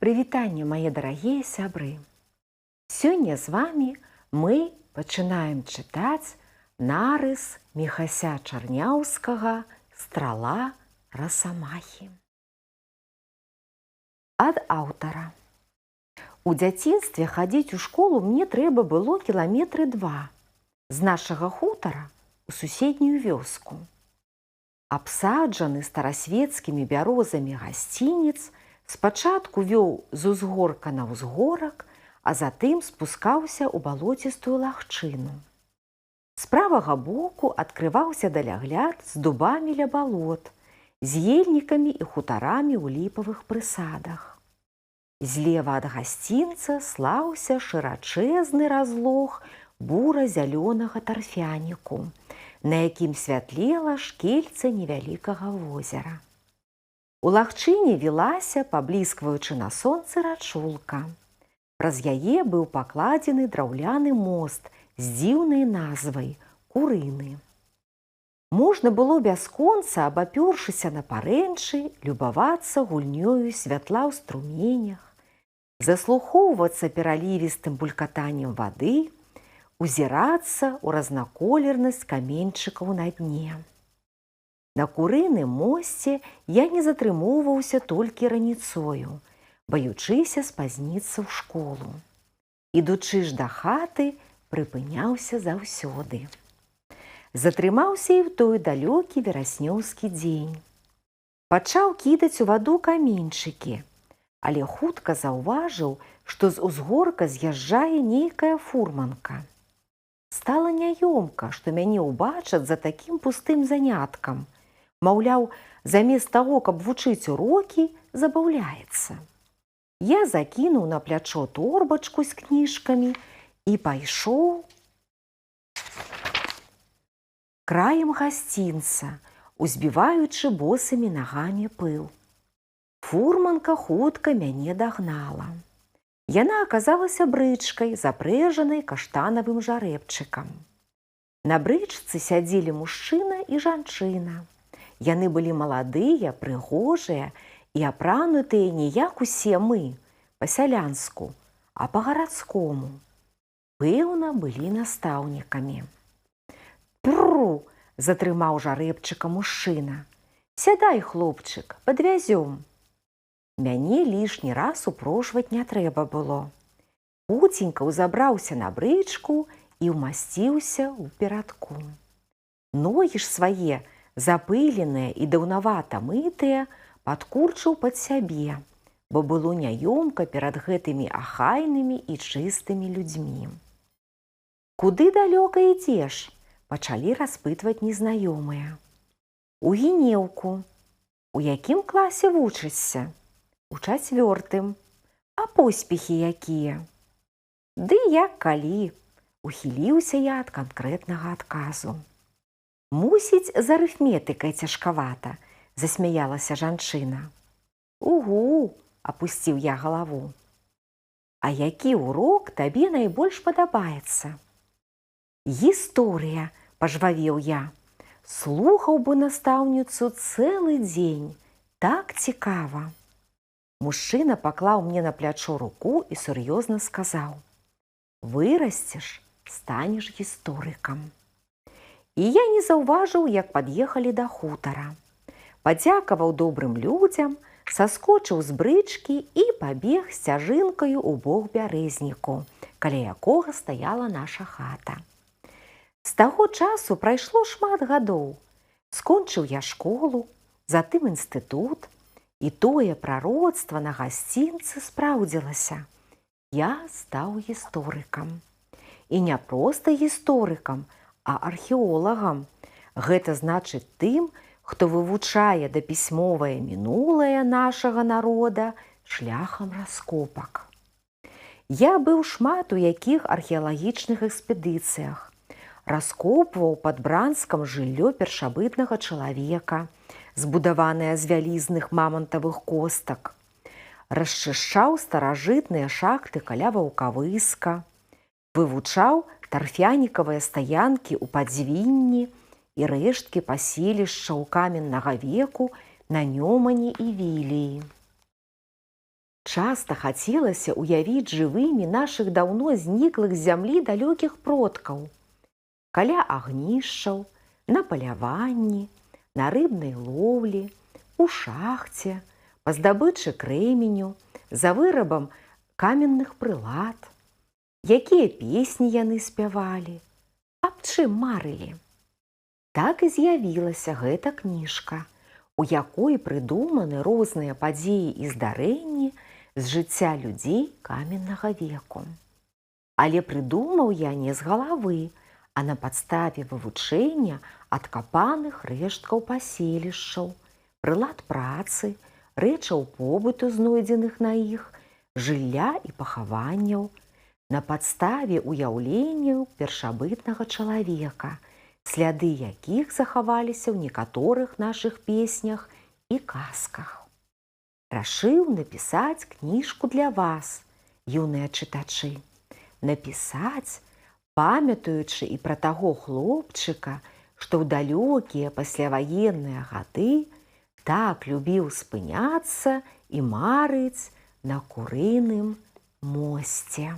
Прывітанне, мае дарагія сябры. Сёння з вами мы пачынаем чытаць нарыс Міхася Чарняўскага «Страла расамахі». Ад аўтара. У дзяцінстве хадзіць у школу мне трэба было кіламетры два з нашага хутара у суседнюю вёску. Абсаджаны старасвецкімі бярозамі гасцінец спачатку вёў з узгорка на ўзгорак, а затым спускаўся ў балоцістую лагчыну. З правага боку адкрываўся далягляд з дубамі ля балот, з ельнікамі і хутарамі ў ліпавых прысадах. Злева ад гасцінца слаўся шырачэзны разлог бура-зялёнага тарфяніку, на якім святлела шкельца невялікага возера. У лагчыне вілася, пабліскваючы на сонцы, рачулка. Праз яе быў пакладзены драўляны мост з дзіўнай назвай «Курыны». Можна было бясконца, абапёршыся на парэнчы, любавацца гульнёю святла ў струменях, заслухоўвацца пералівістым булькатаннем вады, узірацца ў разнаколернасць каменьчыкаў на дне. На курыным мосце я не затрымоўваўся толькі раніцою, баючыся спазніцца ў школу. Ідучы ж да хаты, прыпыняўся заўсёды. Затрымаўся і ў той далёкі вераснёўскі дзень. Пачаў кідаць у ваду каменьчыкі, але хутка заўважыў, што з узгорка з'язджае нейкая фурманка. Стала няёмка, што мяне ўбачаць за такім пустым заняткам. Маўляў, замест таго, каб вучыць урокі, забаўляецца. Я закінуў на плячо торбачку з кніжкамі і пайшоў краем гасцінца, узбіваючы босымі нагамі пыл. Фурманка хутка мяне дагнала. Яна аказалася брычкай, запрэжанай каштанавым жарэбчыкам. На брычцы сядзелі мужчына і жанчына. Яны былі маладыя, прыгожыя і апранутыя не як усе мы, па-сялянску, а па-гарадскому. Пэўна, былі настаўнікамі. «Пру!» – затрымаў жарэбчыка мужчына. «Сядай, хлопчык, падвязём». Мяне лішні раз упрошваць не трэба было. Хуценька ўзабраўся на брычку і ўмасціўся ў перадку. Ногі ж свае, запыленыя і даўнавата мытыя, падкурчыў пад сябе, бо было няёмка перад гэтымі ахайнымі і чыстымі людзьмі. «Куды далёка ідзеш?» – пачалі распытваць незнаёмыя. «У Гінеўку». «У якім класе вучышся?» «У чацвёртым». «А поспехі якія?» «Ды як калі», – ухіліўся я ад канкрэтнага адказу. «Мусіць, з арыфметыкай цяжкавата», – засмяялася жанчына. «Угу», – апусціў я галаву. «А які урок табе найбольш падабаецца?» «Гісторыя», – пажвавеў я. «Слухаў бы настаўніцу цэлы дзень. Так цікава». Мужчына паклаў мне на плячо руку і сур'ёзна сказаў: «Вырасцеш, станеш гісторыкам». І я не заўважыў, як пад'ехалі да хутара. Падзякаваў добрым людзям, саскочыў з брычкі і пабег сцяжынкаю ў бок бярэзніку, каля якога стаяла наша хата. З таго часу прайшло шмат гадоў. Скончыў я школу, затым інстытут, і тое прароцтва на гасцінцы спраўдзілася. Я стаў гісторыкам. І не проста гісторыкам, а археолагам. Гэта значыць тым, хто вывучае дапісьмовае мінулае нашага народа шляхам раскопак. Я быў шмат у якіх археалагічных экспедыцыях, раскопваў пад Бранскам жыллё першабытнага чалавека, збудаванае з вялізных мамантавых костак, расчышчаў старажытныя шахты каля Ваўкавыска, вывучаў тарфянікавыя стаянкі ў Падзвінні і рэшткі паселішчаў каменнага веку на Нёмане і Віліі. Часта хацелася ўявіць жывымі нашых даўно зніклых з зямлі далёкіх продкаў. Каля агнішчаў, на паляванні, на рыбнай лоўлі, у шахце, па здабычы крэменю, за вырабам каменных прылад. Якія песні яны спявалі, аб чым марылі. Так і з'явілася гэта кніжка, у якой прыдуманы розныя падзеі і здарэнні з жыцця людзей каменнага веку. Але прыдумаў я не з галавы, а на падставе вывучэння адкапаных рэшткаў паселішчаў, прылад працы, рэчаў побыту, знойдзеных на іх, жылля і пахаванняў, на падставе ўяўленняў першабытнага чалавека, сляды якіх захаваліся ў некаторых нашых песнях і казках. Рашыў напісаць кніжку для вас, юныя чытачы, напісаць, памятаючы і пра таго хлопчыка, што ў далёкія пасляваенныя гады так любіў спыняцца і марыць на курыным мосце.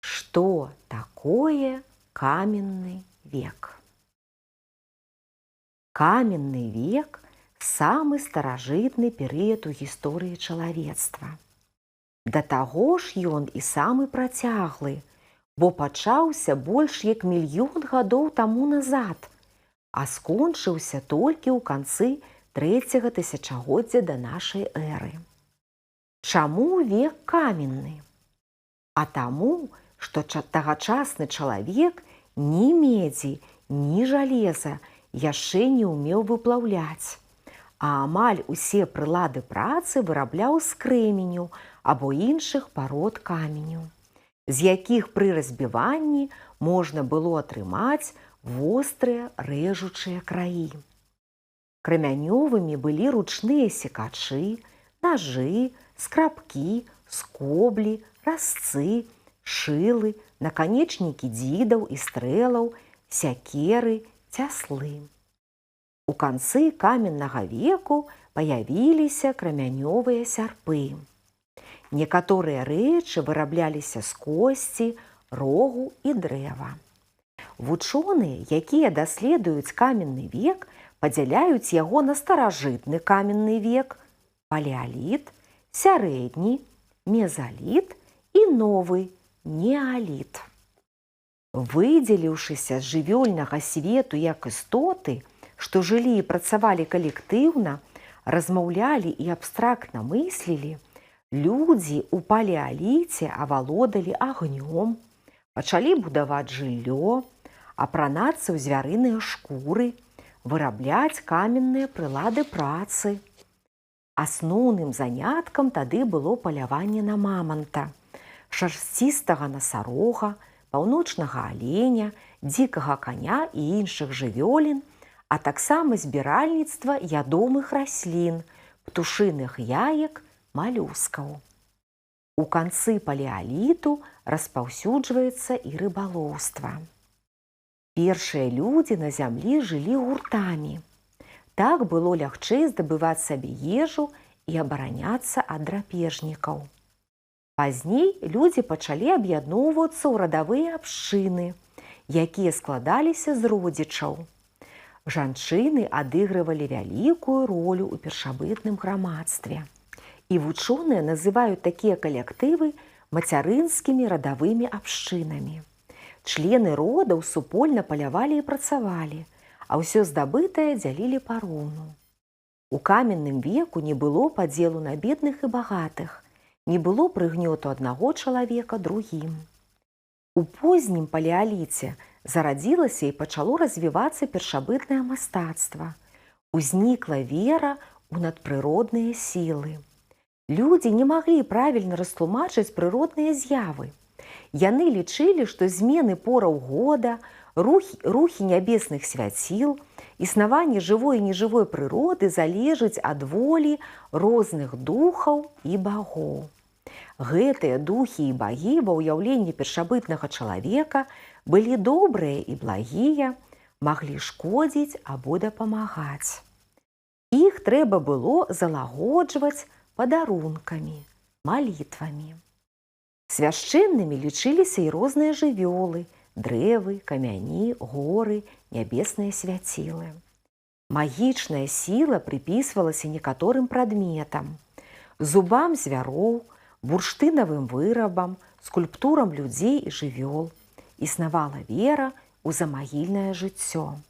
Што такое каменны век? Каменны век самы старажытны перыяд у гісторыі чалавецтва. Да таго ж ён і самы працяглы, бо пачаўся больш як мільён гадоў таму назад, а скончыўся толькі ў канцы трэцяга тысячагоддзя да нашай эры. Чаму век каменны? А таму, што тагачасны чалавек ні медзі, ні жалеза яшчэ не ўмеў выплаўляць, а амаль усе прылады працы вырабляў з крэменю або іншых парод каменю, з якіх пры разбіванні можна было атрымаць вострыя рэжучыя краі. Крамянёвымі былі ручныя секачы, нажы, скрабкі, скоблі, разцы, шылы, наканечнікі дзідаў і стрэлаў, сякеры, цяслы. У канцы каменнага веку паявіліся крамянёвыя сярпы. Некаторыя рэчы вырабляліся з косці, рогу і дрэва. Вучоныя, якія даследуюць каменны век, падзяляюць яго на старажытны каменны век, палеаліт, сярэдні, мезаліт і новы неаліт. Выдзеліўшыся з жывёльнага свету як істоты, што жылі і працавалі калектыўна, размаўлялі і абстрактна мыслілі, людзі ў палеаліце авалодалі агнём, пачалі будаваць жыллё, апранацца ў звярыныя шкуры, вырабляць каменныя прылады працы. Асноўным заняткам тады было паляванне на маманта, шарсцістага насарога, паўночнага аленя, дзікага каня і іншых жывёлін, а таксама збіральніцтва ядомых раслін, птушыных яек, малюскаў. У канцы палеаліту распаўсюджваецца і рыбалоўства. Першыя людзі на зямлі жылі гуртамі. Так было лягчэй здабываць сабе ежу і абараняцца ад драпежнікаў. Пазней людзі пачалі аб'ядноўвацца ў радавыя абшчыны, якія складаліся з родзічаў. Жанчыны адыгрывалі вялікую ролю ў першабытным грамадстве. І вучоныя называюць такія калектывы мацярынскімі радавымі абшчынамі. Члены родаў супольна палявалі і працавалі, а ўсё здабытае дзялілі пароўну. У каменным веку не было падзелу на бедных і багатых, не было прыгнёту аднаго чалавека другім. У познім палеаліце зарадзілася і пачало развівацца першабытнае мастацтва. Узнікла вера ў надпрыродныя сілы. Людзі не маглі правільна растлумачыць прыродныя з'явы. Яны лічылі, што змены пораў года, рухі нябесных свяціл, існаванне жывой і нежывой прыроды залежыць ад волі розных духаў і багоў. Гэтыя духі і багі ва ўяўленні першабытнага чалавека былі добрыя і благія, маглі шкодзіць або дапамагаць. Іх трэба было залагоджваць падарункамі, малітвамі. Свяшчэннымі лічыліся і розныя жывёлы, дрэвы, камяні, горы, нябесныя свяцілы. Магічная сіла прыпісвалася некаторым прадметам: зубам звяроў, бурштынавым вырабам, скульптурам людзей і жывёл. Існавала вера ў замагільнае жыццё.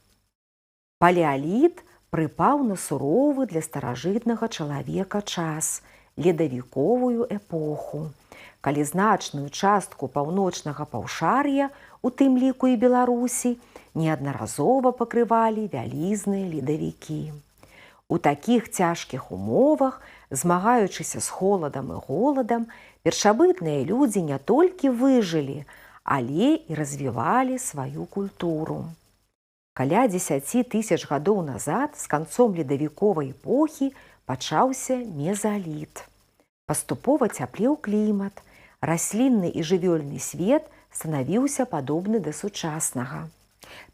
Палеаліт прыпаў на суровы для старажытнага чалавека час, ледавіковую эпоху, калі значную частку паўночнага паўшар'я, у тым ліку і Беларусі, неаднаразова пакрывалі вялізныя ледавікі. У такіх цяжкіх умовах, змагаючыся з холадам і голадам, першабытныя людзі не толькі выжылі, але і развівалі сваю культуру. Каля 10 тысяч гадоў назад з канцом ледавіковай эпохі пачаўся мезаліт. Паступова цяплеў клімат, раслінны і жывёльны свет станавіўся падобны да сучаснага.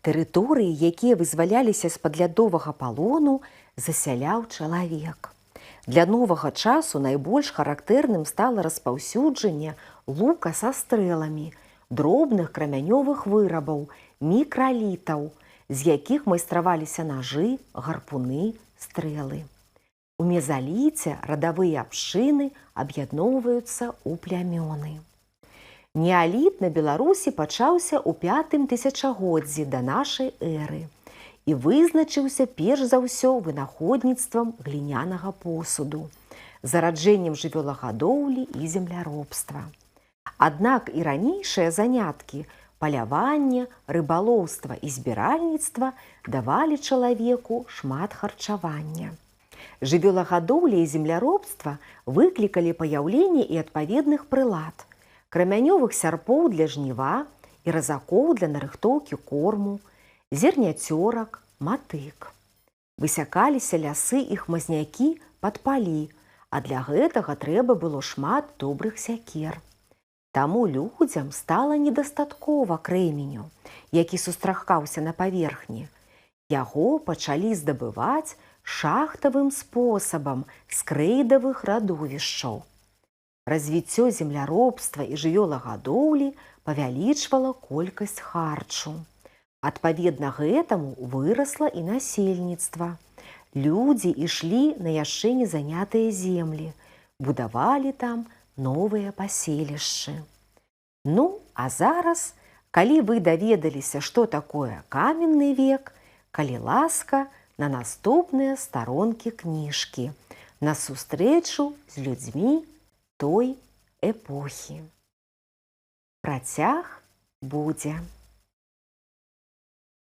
Тэрыторыі, якія вызваляліся з-пад лядовага палону, засяляў чалавек. Для новага часу найбольш характэрным стала распаўсюджанне лука са стрэламі, дробных крамянёвых вырабаў, мікралітаў, з якіх майстраваліся нажы, гарпуны, стрэлы. У мезаліце радавыя абшчыны аб'ядноўваюцца ў плямёны. Неаліт на Беларусі пачаўся ў пятым тысячагоддзі да нашай эры і вызначыўся перш за ўсё вынаходніцтвам глінянага посуду, зараджэннем жывёлагадоўлі і земляробства. Аднак і ранейшыя заняткі паляванне, рыбалоўства і збіральніцтва давалі чалавеку шмат харчавання. Жывёлагадоўля і земляробства выклікалі паяўленне і адпаведных прылад, крамянёвых сярпоў для жніва і разакоў для нарыхтоўкі корму, зерняцёрак, матык. Высякаліся лясы і хмызнякі пад палі, а для гэтага трэба было шмат добрых сякер. Таму людзям стала недастаткова крэменю, які сустракаўся на паверхні. Яго пачалі здабываць шахтавым спосабам з крэйдавых радовішчаў. Развіццё земляробства і жывёлагадоўлі павялічвала колькасць харчу. Адпаведна гэтаму вырасла і насельніцтва. Людзі ішлі на яшчэ не занятыя землі, будавалі там новыя паселішчы. Ну, а зараз, калі вы даведаліся, што такое каменны век, калі ласка, на наступныя старонкі кніжкі, на сустрэчу з людзьмі той эпохі. Працяг будзе.